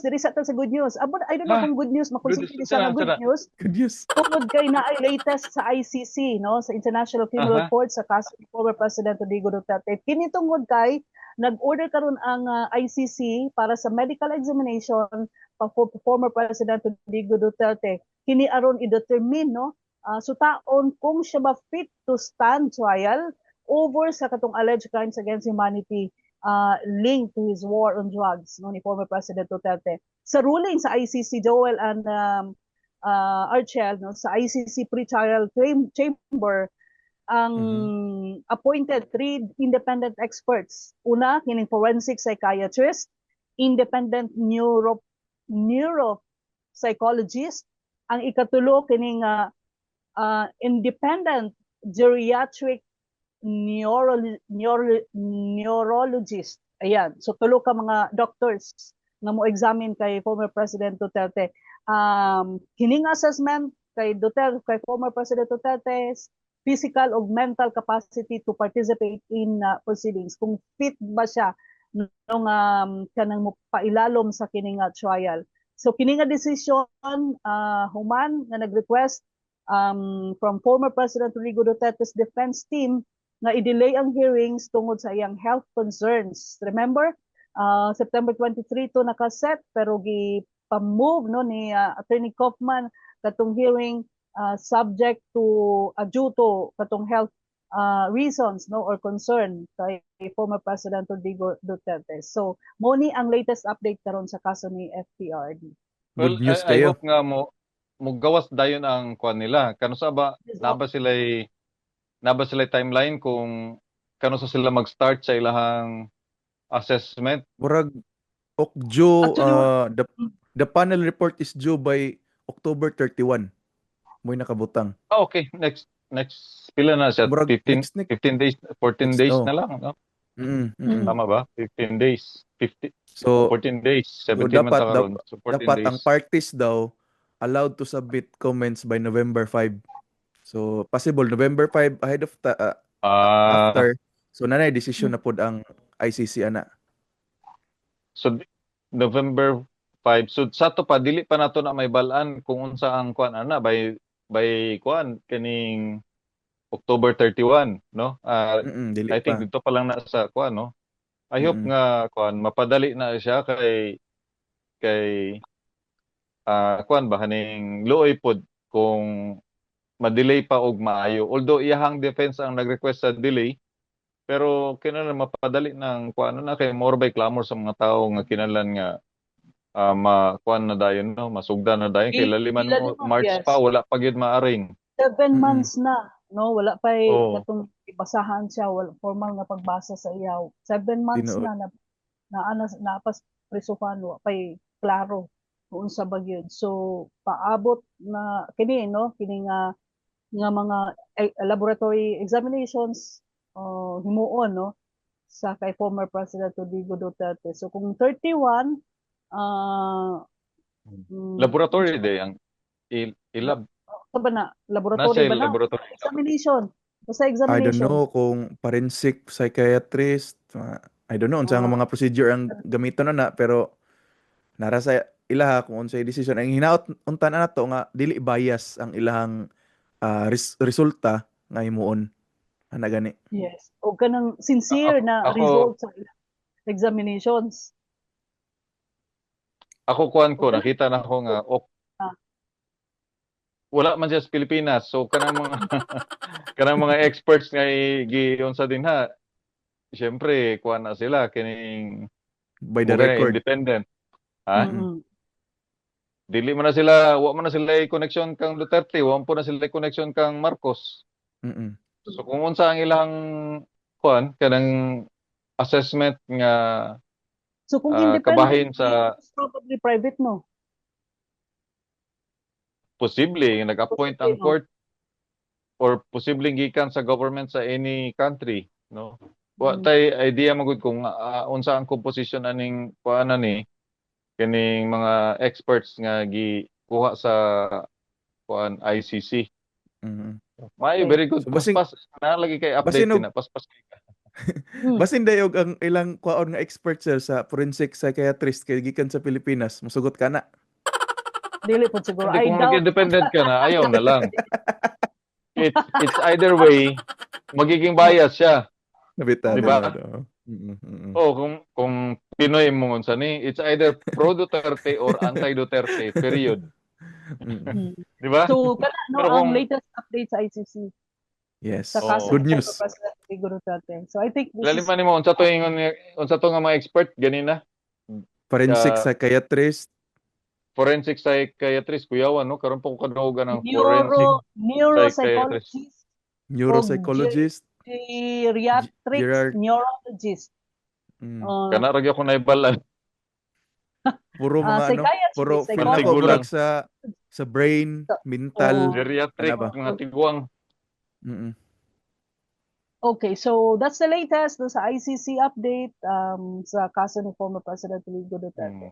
Diri sa ta sa good news. Abo, I don't know Ah, kung good news, good makonsider news. siya nga Sana, good sana. News. Good news. Tungod kay naay latest sa ICC, no, sa International Criminal Court, sa kaso ni former President Rodrigo Duterte. Kini tungod kay nag-order karon ang ICC para sa medical examination pa for former President Rodrigo Duterte. Kini aron i-determine, no, sutaon kung siya ba fit to stand trial over sa katong alleged crimes against humanity linked to his war on drugs, no, ni former President Duterte. Sa ruling sa ICC, Joel and Archel, no, sa ICC pre-trial chamber ang appointed three independent experts. Una, kining forensic psychiatrist, independent neuropsychologist, ang ikatulo kining independent geriatric neurologist. Ayan. So tulo ka mga doctors nga mo examine kay former President Duterte. Kining assessment kay Duterte, kay former President Duterte, physical o mental capacity to participate in proceedings. Kung fit ba siya nung kanang mo pailalom sa kining trial. So kini nga decision human nga nag-request from former President Rodrigo Duterte's defense team nga i-delay ang hearings tungod sa iyang health concerns. Remember, September 23 to nakaset, pero gi pa-move, no, ni Attorney Kaufman katong hearing subject to due to katong health reasons, no, or concern kay former President Rodrigo Duterte. So mo ni ang latest update karon sa kaso ni FPRD. Well, Good news I kayo. Hope nga mo gawas dayon ang kuan nila. Kano sa ba naa ba sila timeline kung kano sa sila mag-start sa ilahang assessment? Murag due Actually, the panel report is due by October 31. Mo'y nakabutang. Ah, okay. Next next pila na siya? Murag 15 next next 15 days, 14 next days oh. na lang, no? Tama ba? 15 days. 50 So 14 days, so 17 man dapat ta karon. So 14 dapat ang days. Parties daw allowed to submit comments by November 5. So possible November 5 ahead of after. So nanay decision na pod ang ICC ana. So November 5. So sa to pa, dili pa nato na may balaan kung unsa ang kuan ana by kuan kining October 31, no? Dili I think pa. Dito pa lang na sa kuan, no? I hope nga kuan mapadali na siya kay kuan ba haning luoy pod kung ma-delay pa og maayo. Although iyahang defense ang nag-request sa delay, pero kinahanglan mapadali ng kuan na kay more by clamor sa mga tao nga kinahanglan nga ma kuan na dayon, no, masugdan na dayon kay laliman mo Laliman, March yes. pa, wala pa gyud ma-arraign. 7 months na, no, wala pa katong basahan siya, wala formal nga pagbasa sa iya. 7 months Tinuod. na na na ana napas prisuhan, wa pay klaro kung unsa ba gyud. So paabot na kini, no, kini nga nga mga laboratory examinations himuon, no, sa kay former President Rodrigo Duterte. So kung 31 Laboratory day ang ilab Sa ba na laboratory nasa ba na laboratory. Examination, basta I don't examination. Know kung forensic psychiatrist, I don't know unsa nga mga procedure ang gamiton na na, pero nara sa ilaha kung unsay decision. Ang hinaot unta na nato nga dili bias ang ilahang resulta nga himuon ana gani. Yes, o kanang sincere na Ako result sa examinations. Ako kuan ko Okay. nakita na ako nga ok, wala man siya sa Pilipinas, so kanang mga experts nga giunsa din ha, syempre kuan na sila kining By the mo gani record. Independent ha. Dili man na sila, wa man na sila connection kang Duterte, wa man po na sila connection kang Marcos. So kung unsa ang ilang kuan kanang assessment nga So kung independent, kabahin sa it's probably private, no? Posible nag-appoint ang Posible, no? court or posibleng gikan sa government sa any country, no? Wa tay idea magud kung unsa ang composition aning kuan ni kining mga experts nga gikuha sa kuan ICC. May very good. So, basing Paspas na lagi kay update basin og na paspas kay ka. Basin dayog ang ilang kwaon nga expert, sir, sa forensic psychiatrist kay gikan sa Pilipinas, musugot ka na. Dili po siguro. Hindi, I kung doubt. nag-independent ka na, ayaw na lang. It's either way, magiging bias siya. Nabita, Di ba? Oo. Oh, kung Pinoy mo unsa ni, it's either pro Duterte or anti Duterte, period. Di ba? So kana, no, Pero ang latest update sa ICC sa kaso Good ni news. former President Rodrigo Duterte. So I think this Lalim is man nimo unsa to ingon unsa to nga mga expert ganina? Forensic psychiatrist. Forensic psychiatrist, kuyawan, no, karon pa ko kadaugan ng forensic neuro neuropsychologist, Neuropsychologist, geriatric neurologist, Kana ra gyud ako naibalan. Puro mga ano, psychiatrist, puro feel psychologist. nako murag sa brain, mental. Oo. Geriatric Ano ba? mga tiguang. Okay, so that's the latest dun sa ICC update sa kaso ni former President Rodrigo Duterte.